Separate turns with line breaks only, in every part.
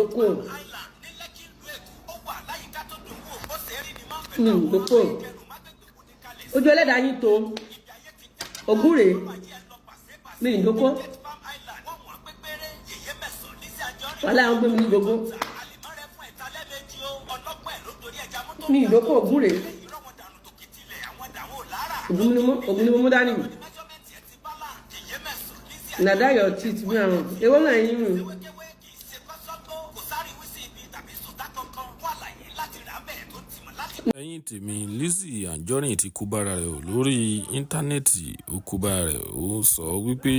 Ìdókò mi ìdókò. Ojú ẹlẹ́dàá yín tó ogún rèé, mi ìdókò. Wàhálà àwọn gbé mi ní gbogbo mi ìdókò. Ogún rèé, ogún ni mo mú dání mi. Nàdá your teeth bí àwọn èwo náà yín mi.
Ẹ̀yin tèmi, Lizzy Anjorin ti kó bára rẹ̀ ò lórí íńtánẹ́ẹ̀tì. Ó kó bára rẹ̀, ó sọ wípé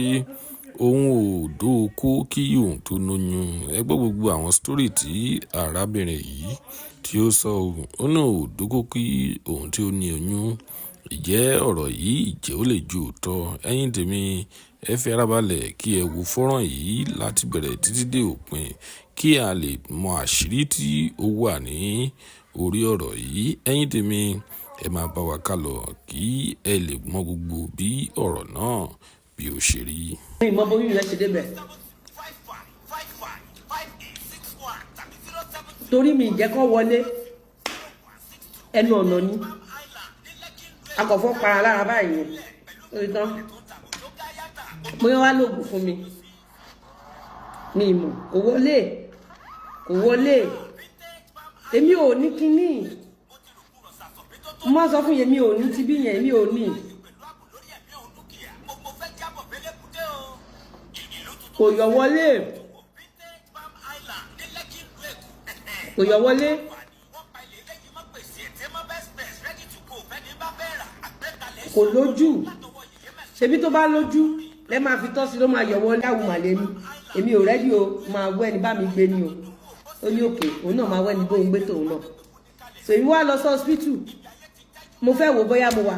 òun ò dóko kí òun tó lóyún. Ẹ gbọ́ gbogbo àwọn story tí arábìnrin yìí tí ó sọ, ó náà ò dóko kí òun tí ó ní oyún. Ìjẹ́ ọ̀rọ̀ yìí ìjẹ́ ó lè ju òótọ́? Ẹ̀yin tèmi, ẹ fi ara balẹ̀ kí ẹ wo fọ́nrán yìí láti bẹ̀rẹ̀ títí dé òpin kí a lè mọ àṣírí tí ó wà ní orí ọ̀rọ̀ yìí. Ẹ̀yin tèmi, ẹ máa bá wa kálọ kí ẹ lè mọ gbogbo bí ọ̀rọ̀ náà bí ó ṣe rí.
Mi mọ bóyún rẹ ṣe débẹ̀ torí mi ìjẹ́ kọ́ wọlé ẹnu ọ̀nà ni akọ̀fọ́ para lára báyìí ni ó ti tán. Bóyá wá lóògùn fún mi, mi mọ̀. Kò wọlé, kò wọlé. Èmi ò ní kínní, mo máa sọ fún yẹn, mi ò ní tibí yẹn, mi ò ní. Kò yọ wọlé, kò yọ wọlé. Kò lójú. Ṣebí tó bá lójú lẹ máa fi tọ́ sí ló máa yọ wọlé. Àwùmọ̀ màlẹ́ mi, èmi ò ready o, máa wẹ́ ni bá mi gbé ni o. Ó ní òkè òun náà máa wẹ́ ni bóun gbé tòun náà. So èmi wá lọ sí hospital, mo fẹ́ wò bóyá mo wà,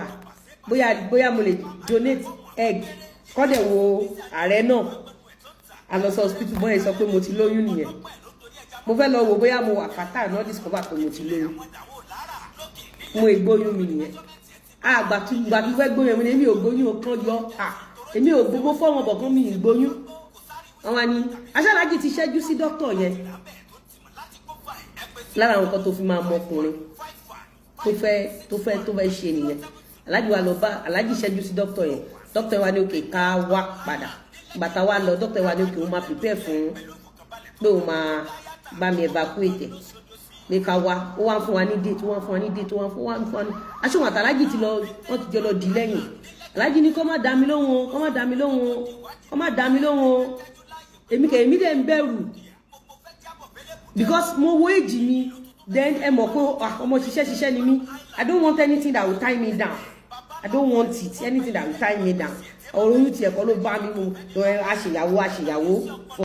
bóyá mo lè donate egg, kọ́dẹ̀ wo ààrẹ náà. A lọ sí hospital, bóyá sọ pé mo ti lóyún nìyẹn. Mo fẹ́ lọ wò bóyá mo wà fertile náà, discover pé mo ti lóyún. Mo ìgbóyún mi nìyẹn. Àgbà tí gbà tí fẹ́ gbóyún mi ni èmi ò gbóyún o, kán yọ à èmi ò gbogbo fọ́wọ́n bọ̀ kán mi ìgbóyún. Àwọn ni aṣáláàjì ti ṣẹ́jú sí dókítà yẹn. Lára àwọn nǹkan tó fi máa mọ ọkùnrin tó fẹ́ ṣe nìyẹn. Aláàjì wa lọ bá aláàjì, ṣẹ́jú sí dókítà yẹn. Dókítà wa ní òkè ká wá padà. Bàtà wa lọ, dókítà wa ní òkè òun máa prepare fún pé òun máa bá mi evacuate, pé ká wá. Ó wá ń fún wa ní date, ó wá ń fún wa ní date, ó wá ń fún wa ní aṣọ́wọ̀n. Àtàlájì ti lọ, wọ́n ti jọ lọ dì lẹ́yìn. Aláàjì ní kó má dá mi lóhùn o, kó má dá mi lóhùn o, kó má dá mi lóhùn o. Èmi kẹ̀, èmi dẹ̀ ń bẹ̀rù because mo wo èjì mi. Then ẹ mọ̀ pé ọmọ ṣiṣẹ́ ṣiṣẹ́ ni mí. I don't want anything that will tie me down. I don't want it, anything that will tie me down. Ọ̀rọ̀ oyún tiẹ̀ kọ́ ló bá mi mu. Àṣeyàwó àṣeyàwó for